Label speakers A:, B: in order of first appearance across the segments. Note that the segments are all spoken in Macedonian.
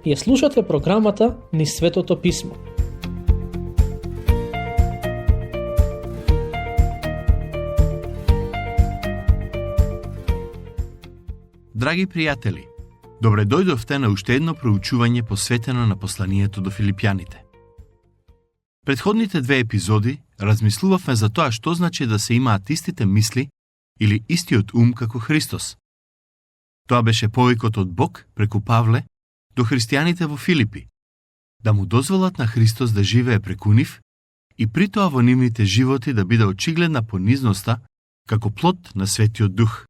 A: Ја слушате програмата Низ Светото Писмо.
B: Драги пријатели, добре дојдовте на уште едно проучување посветено на посланието до Филипјаните. Предходните две епизоди размислувавме за тоа што значи да се имаат истите мисли или истиот ум како Христос. Тоа беше повикот од Бог преку Павле до христијаните во Филипи, да му дозволат на Христос да живее преку нив и при тоа во нивните животи да биде очигледна понизноста како плод на Светиот Дух.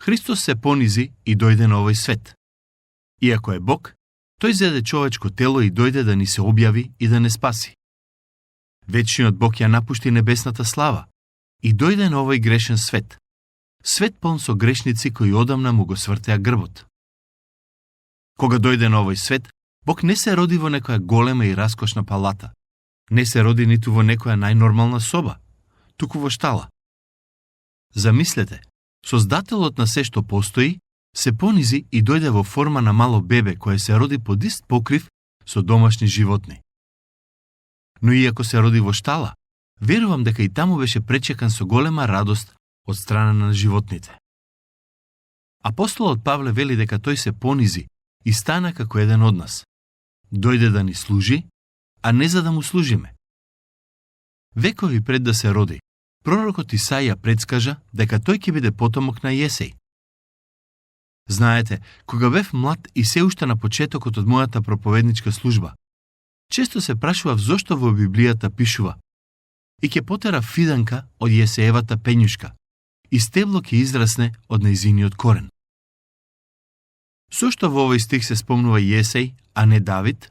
B: Христос се понизи и дојде на овој свет. Иако е Бог, тој зеде човечко тело и дојде да ни се објави и да не спаси. Вечниот Бог ја напушти небесната слава и дојде на овој грешен свет. Свет полн со грешници кои одамна му го свртеа грбот. Кога дојде на овој свет, Бог не се роди во некоја голема и раскошна палата. Не се роди ниту во некоја најнормална соба, туку во штала. Замислете, Создателот на се што постои, се понизи и дојде во форма на мало бебе кое се роди под ист покрив со домашни животни. Но иако се роди во штала, верувам дека и таму беше пречекан со голема радост од страна на животните. Апостолот Павле вели дека тој се понизи и стана како еден од нас. Дојде да ни служи, а не за да му служиме. Векови пред да се роди, пророкот Исаија предскажа дека тој ќе биде потомок на Јесеј. Знаете, кога бев млад и се уште на почетокот од мојата проповедничка служба, често се прашував зошто во Библијата пишува: и ќе потера фиданка од Јесеевата пењушка, и стебло ќе израсне од нејзиниот корен. Зошто во овој стих се спомнува Јесеј, а не Давид?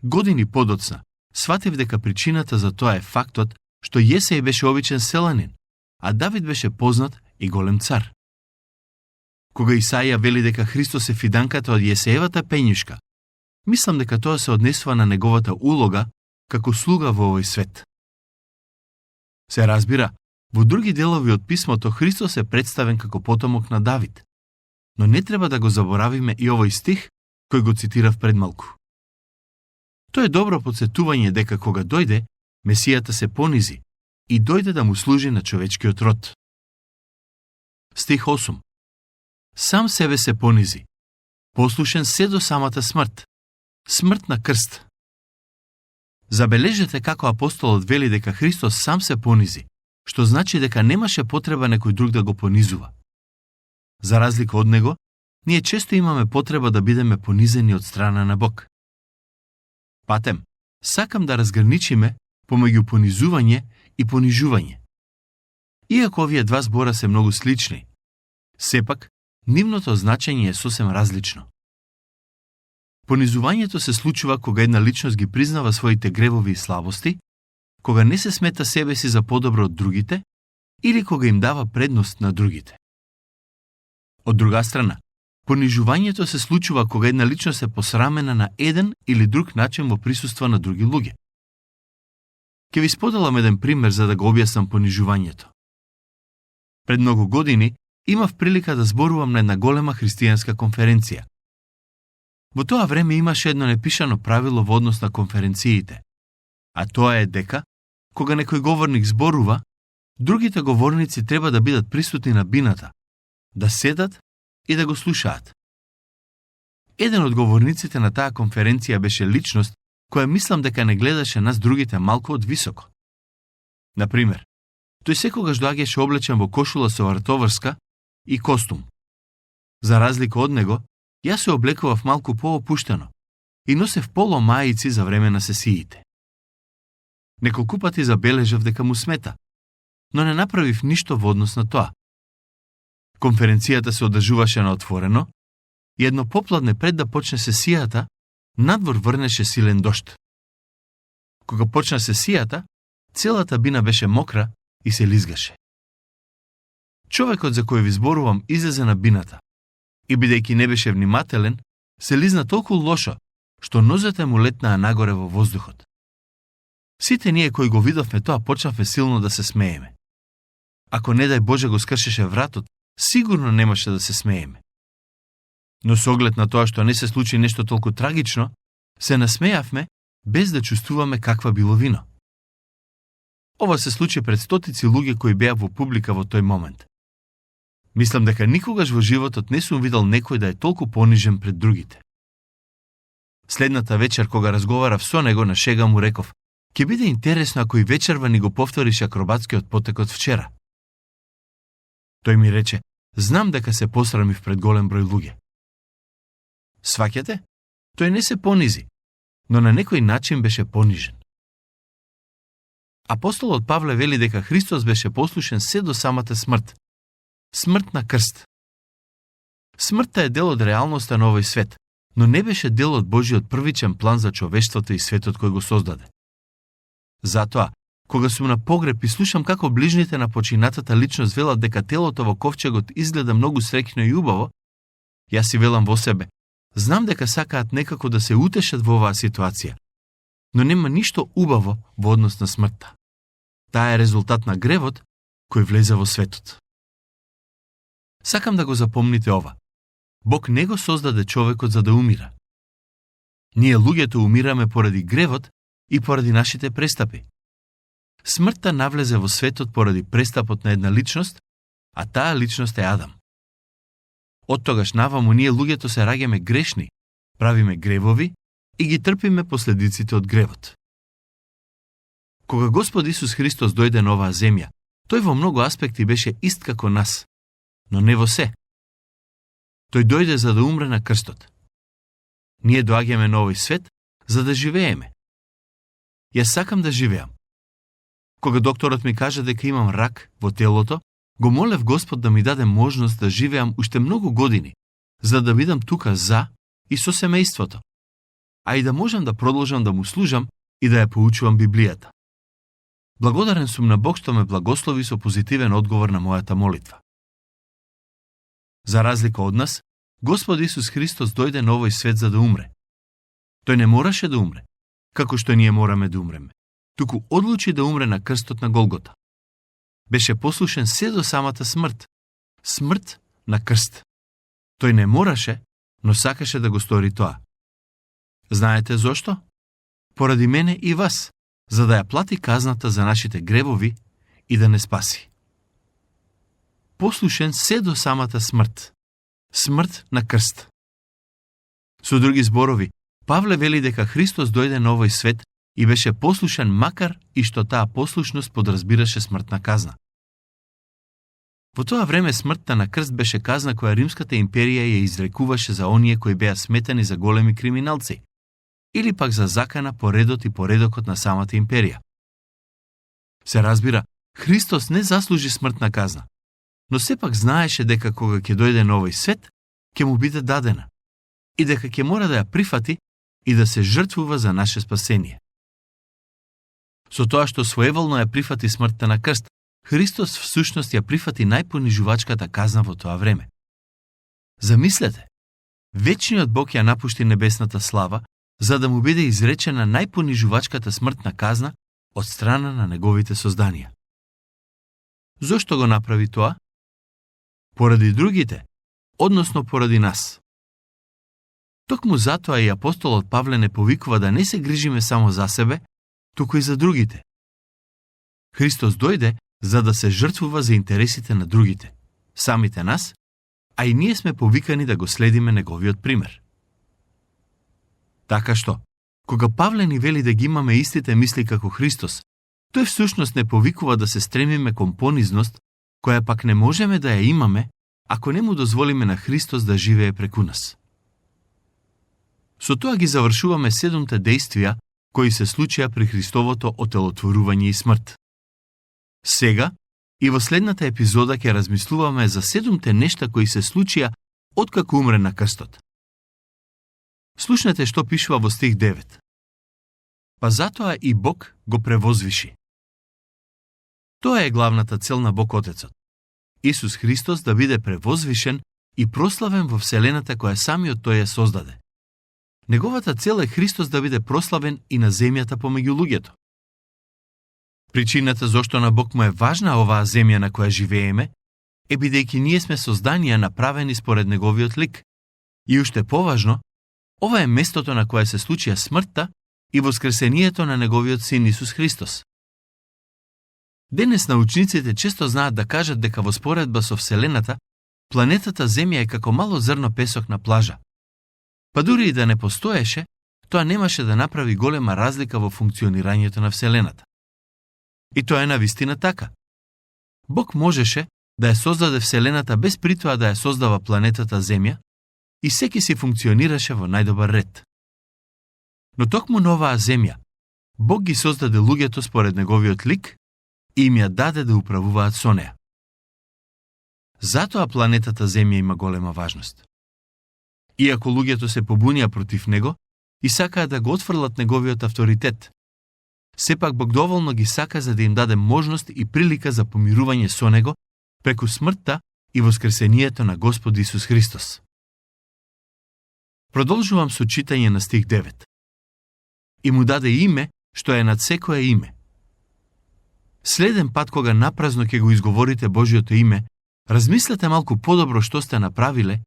B: Години подоцна сватив дека причината за тоа е фактот што Јесеј беше обичен селанин, а Давид беше познат и голем цар. Кога Исаија вели дека Христос е фиданката од Јесеевата пењушка, мислам дека тоа се однесува на неговата улога како слуга во овој свет. Се разбира, во други делови од писмото Христос е представен како потомок на Давид, но не треба да го заборавиме и овој стих кој го цитирав пред малку. Тоа е добро потсетување дека кога дојде, Месијата се понизи и дојде да му служи на човечкиот род. Стих 8. Сам себе се понизи, послушен се до самата смрт, смрт на крст. Забележете како апостолот вели дека Христос сам се понизи, што значи дека немаше потреба некој друг да го понизува. За разлика од него, ние често имаме потреба да бидеме понизени од страна на Бог. Патем, сакам да разграничиме помеѓу понизување и понижување. Иако овие два збора се многу слични, сепак, нивното значење е сосем различно. Понизувањето се случува кога една личност ги признава своите гревови и слабости, кога не се смета себе си за подобро од другите или кога им дава предност на другите. Од друга страна, понижувањето се случува кога една личност е посрамена на еден или друг начин во присуство на други луѓе. Ке ви споделам еден пример за да го објаснам понижувањето. Пред многу години имав прилика да зборувам на една голема христијанска конференција. Во тоа време имаше едно непишано правило во однос на конференциите, а тоа е дека, кога некој говорник зборува, другите говорници треба да бидат присутни на бината, да седат и да го слушаат. Еден од говорниците на таа конференција беше личност која мислам дека не гледаше нас другите малку од високо. Например, тој секогаш доаѓаше облечен во кошула со артоврска и костум. За разлика од него, јас се облекував малку поопуштено и носев поло мајици за време на сесиите. Неколку пати забележав дека му смета, но не направив ништо во однос на тоа. Конференцијата се одржуваше на отворено и едно попладне пред да почне сесијата, надвор врнеше силен дожд. Кога почна сесијата, целата бина беше мокра и се лизгаше. Човекот за кој ви зборувам излезе на бината и бидејќи не беше внимателен, се лизна толку лошо, што нозете му летнаа нагоре во воздухот. Сите ние кои го видовме тоа почнавме силно да се смееме. Ако не дај Боже го скршеше вратот, сигурно немаше да се смееме. Но со оглед на тоа што не се случи нешто толку трагично, се насмејавме без да чувствуваме каква било вино. Ова се случи пред стотици луѓе кои беа во публика во тој момент. Мислам дека никогаш во животот не сум видел некој да е толку понижен пред другите. Следната вечер, кога разговарав со него, на шега му реков: ќе биде интересно ако и вечерва ни го повториш акробатскиот потек од вчера. Тој ми рече: знам дека се посрамив пред голем број луѓе. Сваќате? Тој не се понизи, но на некој начин беше понижен. Апостолот Павле вели дека Христос беше послушен се до самата смрт. Смрт на крст. Смртта е дел од реалноста на овој свет, но не беше дел од Божиот првичен план за човештвото и светот кој го создаде. Затоа, кога сум на погреб и слушам како ближните на починатата личност велат дека телото во ковчегот изгледа многу среќно и убаво, јас си велам во себе: знам дека сакаат некако да се утешат во оваа ситуација, но нема ништо убаво во однос на смртта. Таа е резултат на гревот кој влезе во светот. Сакам да го запомните ова. Бог не го создаде човекот за да умира. Ние луѓето умираме поради гревот и поради нашите престапи. Смртта навлезе во светот поради престапот на една личност, а таа личност е Адам. Од тогаш наваму ние луѓето се раѓаме грешни, правиме гревови и ги трпиме последиците од гревот. Кога Господ Исус Христос дојде на оваа земја, тој во многу аспекти беше ист како нас, но не во се. Тој дојде за да умре на крстот. Ние доаѓаме на овој свет за да живееме. Јас сакам да живеам. Кога докторот ми кажа дека имам рак во телото, го молев Господ да ми даде можност да живеам уште многу години, за да бидам тука за и со семејството, а и да можам да продолжам да му служам и да ја поучувам Библијата. Благодарен сум на Бог што ме благослови со позитивен одговор на мојата молитва. За разлика од нас, Господ Исус Христос дојде на овој свет за да умре. Тој не мораше да умре, како што ние мораме да умреме, туку одлучи да умре на крстот на Голгота. Беше послушен се до самата смрт. Смрт на крст. Тој не мораше, но сакаше да го стори тоа. Знаете зошто? Поради мене и вас, за да ја плати казната за нашите гревови и да не спаси. Послушен се до самата смрт. Смрт на крст. Со други зборови, Павле вели дека Христос дојде на овој свет и беше послушен макар и што таа послушност подразбираше смртна казна. Во тоа време смртта на крст беше казна која Римската империја ја изрекуваше за оние кои беа сметани за големи криминалци, или пак за закана по редот и поредокот на самата империја. Се разбира, Христос не заслужи смртна казна, но сепак знаеше дека кога ќе дојде на овој свет, ќе му биде дадена и дека ќе мора да ја прифати и да се жртвува за наше спасение. Со тоа што своеволно ја прифати смртта на крст, Христос всушност ја прифати најпонижувачката казна во тоа време. Замислете, вечниот Бог ја напушти небесната слава, за да му биде изречена најпонижувачката смртна казна од страна на неговите созданија. Зошто го направи тоа? Поради другите, односно поради нас. Токму затоа и апостолот Павле не повикува да не се грижиме само за себе, туку и за другите. Христос дојде за да се жртвува за интересите на другите, самите нас, а и ние сме повикани да го следиме неговиот пример. Така што, кога Павле ни вели да ги имаме истите мисли како Христос, тој всушност не повикува да се стремиме кон понизност, која пак не можеме да ја имаме, ако не му дозволиме на Христос да живее преку нас. Со тоа ги завршуваме 7 дејствија кои се случија при Христовото отелотворување и смрт. Сега, и во следната епизода ќе размислуваме за 7 нешта кои се случија откако умре на крстот. Слушнете што пишува во стих 9. Па затоа и Бог го превозвиши. Тоа е главната цел на Бог Отецот. Исус Христос да биде превозвишен и прославен во вселената која самиот тој ја создаде. Неговата цел е Христос да биде прославен и на земјата помеѓу луѓето. Причината зошто на Бог му е важна оваа земја на која живееме е бидејќи ние сме созданија направени според неговиот лик, И уште поважно, ова е местото на кое се случија смртта и воскресението на неговиот син Исус Христос. Денес научниците често знаат да кажат дека во споредба со Вселената, планетата Земја е како мало зрно песок на плажа. Па дури и да не постоеше, тоа немаше да направи голема разлика во функционирањето на Вселената. И тоа е навистина така. Бог можеше да ја создаде Вселената без при тоа да ја создава планетата Земја и секи си функционираше во најдобар ред. Но токму на оваа Земја, Бог ги создаде луѓето според неговиот лик и им ја даде да управуваат со неа. Затоа планетата Земја има голема важност. Иако луѓето се побунија против него и сакаа да го отфрлат неговиот авторитет, сепак Бог доволно ги сака за да им даде можност и прилика за помирување со него преку смртта и воскресението на Господ Исус Христос. Продолжувам со читање на стих 9. И му даде име што е над секое име. Следен пат кога напразно ќе го изговорите Божиото име, размислете малку подобро што сте направиле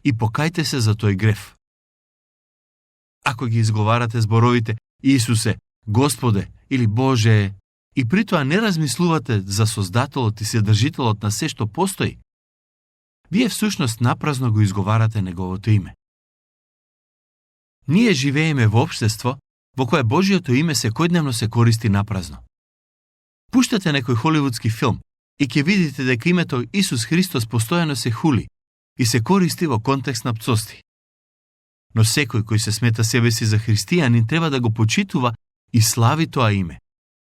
B: и покајте се за тој греф. Ако ги изговарате зборовите Исусе, Господе или Боже, и притоа не размислувате за Создателот и Содржителот на се што постои, вие всушност напразно го изговарате неговото име. Ние живееме во општество во кое Божиото име секојдневно се користи напразно. Пуштате некој холивудски филм и ќе видите дека името Исус Христос постојано се хули и се користи во контекст на пцости. Но секој кој се смета себе си за христијанин треба да го почитува и слави тоа име,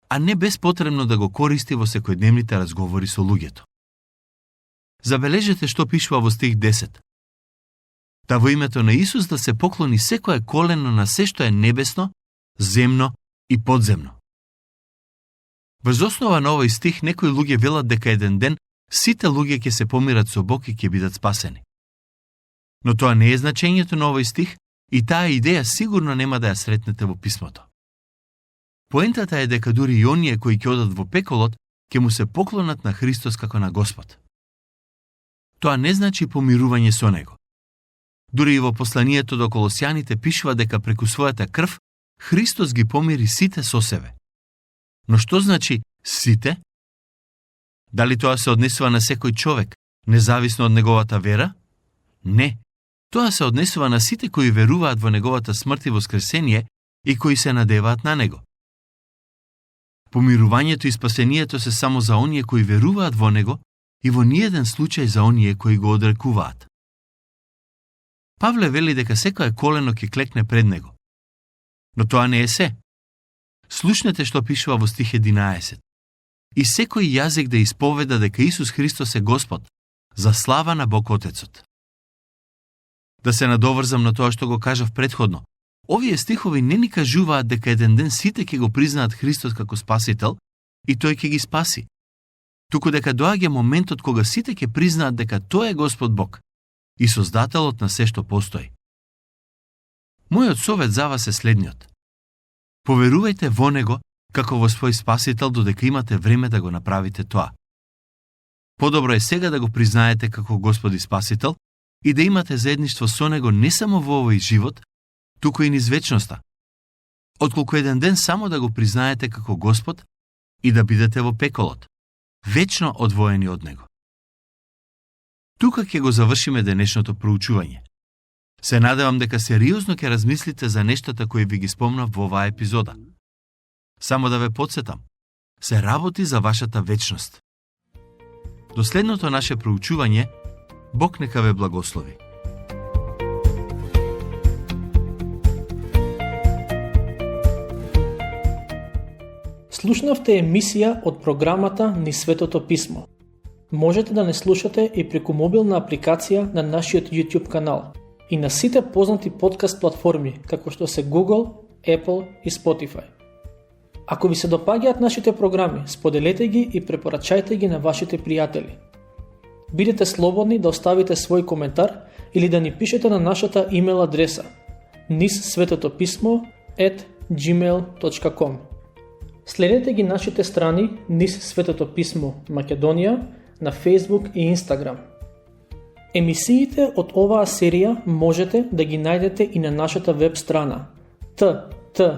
B: а не безпотребно да го користи во секојдневните разговори со луѓето. Забележете што пишува во стих 10. Та во името на Исус да се поклони секое колено на се што е небесно, земно и подземно. Врз основа на овој стих некои луѓе велат дека еден ден сите луѓе ќе се помират со Бог и ќе бидат спасени. Но тоа не е значењето на овој стих и таа идеја сигурно нема да ја сретнете во писмото. Поентата е дека дури и оние кои ќе одат во пеколот, ќе му се поклонат на Христос како на Господ. Тоа не значи помирување со него. Дури и во посланието до Колосјаните пишува дека преку својата крв Христос ги помири сите со себе. Но што значи сите? Дали тоа се однесува на секој човек, независно од неговата вера? Не. Тоа се однесува на сите кои веруваат во неговата смрт и воскресение и кои се надеваат на него. Помирувањето и спасението се само за оние кои веруваат во него и во ниеден случај за оние кои го одрекуваат. Павле вели дека секое колено ќе клекне пред него. Но тоа не е се. Слушнете што пишува во стих 11. И секој јазик да исповеда дека Исус Христос е Господ, за слава на Бог Отецот. Да се надоврзам на тоа што го кажав претходно. Овие стихови не ни кажуваат дека еден ден сите ќе го признаат Христос како Спасител и тој ќе ги спаси. Туку дека доаѓа моментот кога сите ќе признаат дека тој е Господ Бог и Создателот на се што постои. Мојот совет за вас е следниот. Поверувајте во него како во свој Спасител додека имате време да го направите тоа. Подобро е сега да го признаете како Господ и Спасител и да имате заедништво со него не само во овој живот, туку и низ вечноста. Отколку еден ден само да го признаете како Господ и да бидете во пеколот, вечно одвоени од него. Тука ќе го завршиме денешното проучување. Се надевам дека сериозно ќе размислите за нештата кои ви ги спомнав во оваа епизода. Само да ве потсетам, се работи за вашата вечност. До следното наше проучување, Бог нека ве благослови.
A: Слушнавте емисија од програмата Низ Светото Писмо. Можете да не слушате и преку мобилна апликација на нашиот YouTube канал и на сите познати подкаст платформи, како што се Google, Apple и Spotify. Ако ви се допаѓаат нашите програми, споделете ги и препорачајте ги на вашите пријатели. Бидете слободни да оставите свој коментар или да ни пишете на нашата имейл адреса nizsvetotopисmo@gmail.com. Следете ги нашите страни Низ Светото Писмо Македонија на Facebook и Instagram. Емисиите од оваа серија можете да ги најдете и на нашата веб страна ttb.twr.org.